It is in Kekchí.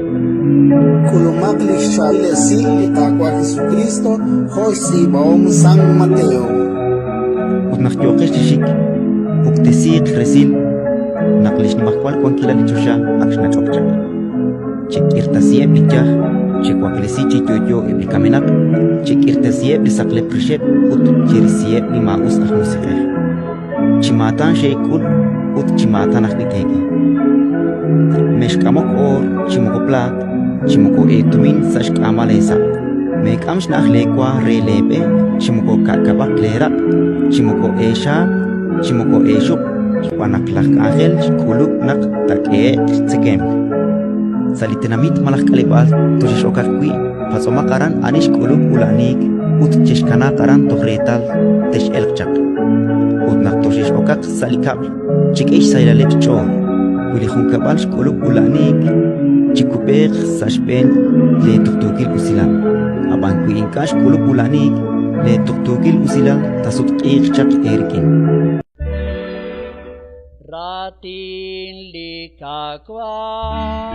K'ulumaq li xchaab'il esil li Qaawa' Jesukriist jo' xtz'iib'ahom San Mateo. Ut naq yooqex chi xik, puktesiiq resil naq li xnimajwal wankilal li choxa ak xnach'ok chaq. Chek'irtasiheb' li yaj, chewaklesi chi yo'yo eb' li kamenaq, chek'irtasiheb' li saqlep rixeb' ut cherisiheb' li maa'us aj musiq'ej. Chi maatan xeek'ul ut chi maatan ajwi' teek'e. Mexk'amok oor chi moko plaat, chi moko eetumin sa' xk'aamal eesa'. Meek'am xna'aj leewa re leeb'e, chi moko ka'kab'aq leeraq', chi moko eexaab', chi moko eexuq', xb'aan naq laj k'anjel xk'ulub' naq taak'ehe'q xtzekemq. Sa' li tenamit malaj k'aleb'aal toxex'okaq wi', patz'omaq aran ani xk'ulub' ula'aniik ut chexkanaaq aran toj reetal tex'elq chaq. Ut naq toxex'okaq sa' li kab'l, chek'e xsahilaleb' xch'ool. Wi li junkab'al xk'ulub' ula'aniik, chikub'eeq sa' xb'een leetuqtuukil usilal. Ab'an wi ink'a' xk'ulub' ula'aniik, leetuqtuukil usilal taasutq'iiq chaq eerik'in. Raatin li Qaawa'.